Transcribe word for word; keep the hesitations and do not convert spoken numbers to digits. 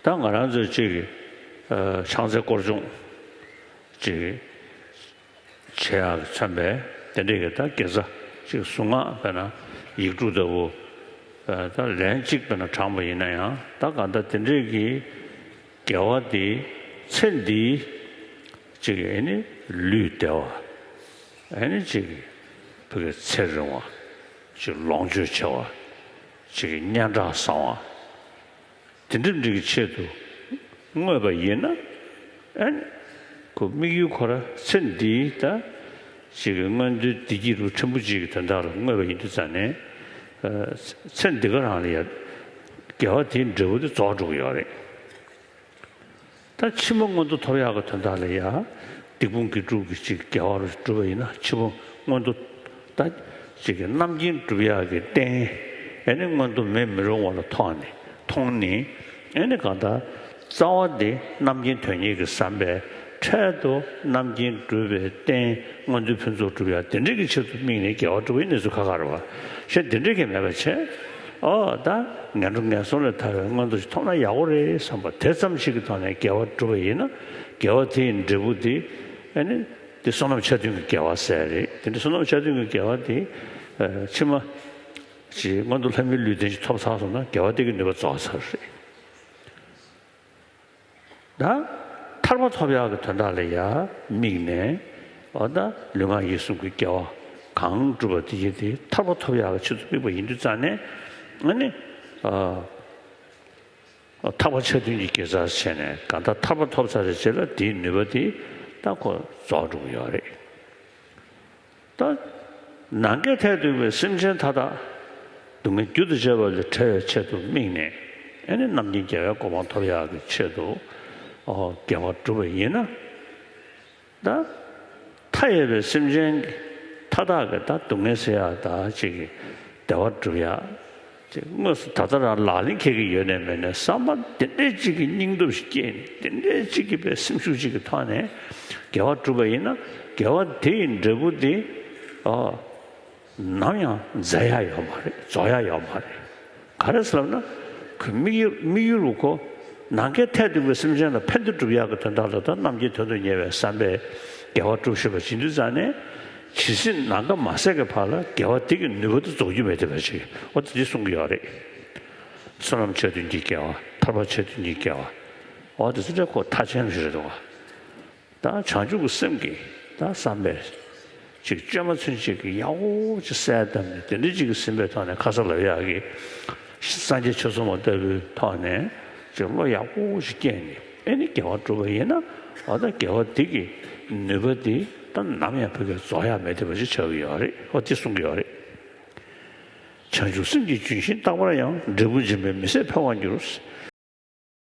ད་ང་རང་ཚོས་ཅིག་ཨ་ཕྱག་འཚལ་སྐོར་སྦྱོང་ཅིག་བྱེད་ཡག་མཚོན་པའི་དེ་འདྲའི་གི་ད་དགེ་རྩ་ཅིག་གཟུངས་སྔགས་དཔེར་ན་ཡིག་དྲུག་ལྟ་བུ་ཨ་ད་ལན་གཅིག་དཔེར་ན་བགྲངས་པ་ཡིན་ན་ཡང་། ད་གང་ལྟར་དེ་འདྲའི་གི་དགེ་བ་འདི་ཚེ་འདིའི་ཅིག་ཨེ་ནི་ལུས་བདེ་བ། ཨེ་ནི་ཅིག་ཕ་གི་ཚེ་རིང་བ། ཅིག་ལོངས་སྤྱོད་ཆེ་བ། ཅིག་སྙན་གྲགས་བཟང་བ། དེ་འདྲ་འདྲ་གི་ཆེད་དུ་བསྔོས་པ་ཡིན་ན། ཨེ་ནི་ཁོ་དམིགས་ཡུལ་ཁོ་ར་ཚེ་འདིའི་ད་ཅིག་གི་མངོན་འདོད་བདེ་སྐྱིད་རུ་ཕྲན་བུ་གཅིག་གི་དོན་དག་ལ་བསྔོས་པ་ཡིན་དུས་ཙང་ནས། ཨ་ཚེ་འདི་ག་རང་ལ་ཡ་དགེ་བ་དེའི་འབྲས་བུ་དེ་རྫོགས་འགྲོ་གི་ཡོད་རེད། ད་ཕྱི་མ་མངོན་མཐོ་ཐོབ་ཡག་གི་དོན་དག་ལ་ཡ། སྡིག་སྤོང་དགེ་སྒྲུབ་ཀྱི་ཅིག་དགེ་བ་རུ་བསྒྲུབས་པ་ཡིན་ན་ཕྱི་མ་མངོན་མཐོ། ད་ཅིག་གི་རྣམ་མཁྱེན་སྒྲུབ་ཡག་གི་རྟེན། ཨེ་ནི་མངོན་མཐོ་མེད་མི་རུང་བ་ལ་ཐོགས་ནས་མཐོང་ནས། ཨེ་ནི་གང་ལྟར་རྩ་བ་དེ་རྣམ་མཁྱེན་དོན་གཉེར་གྱི་བསམ་པས་འཕྲལ་དུ་རྣམ་མཁྱེན་སྒྲུབ་པའི་རྟེན་མངོན་མཐོའི་ཕུན་ཚོགས་སྒྲུབ་ཡག་དེ་འདྲ་གི་ཆེད་དུ་དམིགས་ནས་དགེ་བ་སྒྲུབ་པའི་གནས་ཚུལ་ཁག་ཁག་རེད་བ། གཞན་དེ་འདྲ་གི་མེད་པ་བྱས། ཨོ་ད་ངན་འགྲོ་ངན་སོང་ལས་ཐར་བའི་མངོན་མཐོ་ཞིག་ཐོབ་ན་ཡག་པོ་རེད་བསམ་པ་དེ་ཙམ་ཞིག་གི་ཐོག་ནས་དགེ་བ་བསྒྲུབས་པ་ཡིན་ན། དགེ་བ་དེ་ཡི་འབྲས་བུ་དེ་ཨེ་ནི་དེ་བསོད་ནམས་ཆ་མཐུན་གྱི་དགེ་བ་ཟེར་རེད། དེ་འདྲ་བསོད་ནམས་ཆ་མཐུན་གྱི་དགེ་བ་དེ་ཨ་ཕྱི་མ་ཅིག་མངོན་མཐོ་ལྷ་མིའི་ལུས་རྟེན་ཞིག་ཐོབ་ཚར་སོང་ན་དགེ་བ་དེ་གི་ནུས་པ་རྫོགས་ཚར་རེད། ད་ཐར་པ་ཐོབ་ཡག་གི་དོན་དག་ལ་ཡ་དམིགས་ནས། འོ་ད་ལུས་ངག་ཡིད་གསུམ་གྱི་དགེ་བ་གང་བསྒྲུབས་པ་དེ་ཡིན་ཏེ་ཐར་པ་ཐོབ་ཡག་གི་ཆེད་དུ་དམིགས་པ་ཡིན་དུས་ཙང་ནས། ཨ་ནི་ཨ་ཐར་པ་ཆ་མཐུན་གྱི་དགེ་རྩ་བྱས་ནས་གང་ལྟར་ཐར་པ་ཐོབ་ཚར་བའི་རྗེས་ལ་དེའི་ནུས་པ་དེ་ད་ཁོ་རྫོགས་འགྲོ་གི་ཡོད་རེད། ད་ནམ་མཁའི་མཐས་གཏུགས་པའི་སེམས་ཅན་མཐའ་དག་སྡུག་བསྔལ་རྒྱུ་དང་བཅས་པ་ལས་བྲལ་བའི་ཆེད་དུ་དམིགས་ནས། ཨེ་ནི་རྣམ་མཁྱེན་རྒྱལ་བའི་གོ་འཕང་ཐོབ་ཡག་གི་ཆེད་དུ་ཨོ་དགེ་བ་བསྒྲུབས་པ་ཡིན་ན། ད་མཐའ་ཡས་པའི་སེམས་ཅན་མཐའ་དག་གི་ད་སྡུག་བསྔལ་སེལ་ཡག་ད་ཅིག་གི་བདེ་བ་སྒྲུབ་ཡག་ཅིག་དངོས་སུ་ད་ལྟ་རང་ལག་ལེན་འཁེལ་གྱི་ཡོད་ནའི་མེད་ནའི་བསམ་པ་དེ་འདྲའི་ཅིག་གི་སྙིང་སྟོབས་ཤིག་སྐྱེས་ནས། དེ་འདྲའི་ཅིག་གི་པའི་སེམས་ཤུགས་ཅིག་གི་ཐོག་ནས་དགེ་བ་བསྒྲུབས་པ་ཡིན་ན། དགེ་བ་དེ་ཡི་འབྲས་བུ་དེ་ཨ་ནམ་ཡང་འཛད་ཡག་ཡོད་མ་རེད། རྫོགས་ཡག་ཡོད་མ་རེད། ག་རེ་ཟེར་ལབ་ན། ཁོའི་དམིགས་ཡུལ་དམིགས་ཡུལ་རུ་ཁོ་ནམ་མཁའི་མཐས་གཏུགས་པའི་སེམས་ཅན་ལ་ཕན་བདེ་སྒྲུབ་ཡག་གི་དོན་དག་ལ་ད་རྣམ་མཁྱེན་དོན་དུ་གཉེར་བའི་བསམ་པས་དགེ་བ་སྒྲུབ་ཤེས་པ་བྱེད་དུས་ཙང་ནས། ཇི་སྲིད་ནམ་མཁའ་མ་ཟད་ཀྱི་བར་ལ་དགེ་བ་དེ་གི་ནུས་པ་དེ་རྫོགས་རྒྱུ་མེད་བསྡད་པ་ཞིག་འོ་དེ་འདི་གསུང་གི་ཡོད་རེད། བསོད་ནམས་ཆ་མཐུན་གྱི་དགེ་བ། ཐར་པ་ཆ་མཐུན་གྱི་དགེ་བ། འོ་དེ་ཚོ་འདྲ་ཁོ་མཐའ་ཅན་ཞིག་རེད་འདུག་བ། ད་བྱང་ཆུབ་ཀྱི་སེམས་ཀྱིས་ད་བསམ་པས་ཅིག་བཅོས་མ་ཚུན་ཆད་ཀྱི་ཡག་པོ་ཅིག་གསལ་བཏབ་ནས། དེ་འདྲ་ཅིག་གི་སེམས་པའི་ཐོག་ནས་ཁ་ས་ལབ་ཡག་གི་སངས་རྒྱས་ཆོས་ཚོགས་མ་ལྟ་བུའི་ཐོག་ནས་ཅིག་བློ་ཡག་པོ་ཞིག་སྐྱེས་ནས། ཨེ་ནི་དགེ་བ་བསྒྲུབས་པ་ཡིན་ན། འོ་ད་དགེ་བ་འདི་གི་ནུས་པ་འདི་ད་ནམ་ཡང་ཕ་གིར་རྫོགས་ཡག་མེད་བསྡད་པ་ཞིག་ཆགས་ཀྱི་ཡོད་རེད། འོ་དེ་གསུང་གི་ཡོད་རེད། བྱང་ཆུབ་སེམས་ཀྱི་ལྗོན་ཤིང་རྟག་པར་ཡང་། འབྲས་བུ་འབྱིན་པས་མི་ཟད་འཕེལ་བར་འགྱུར།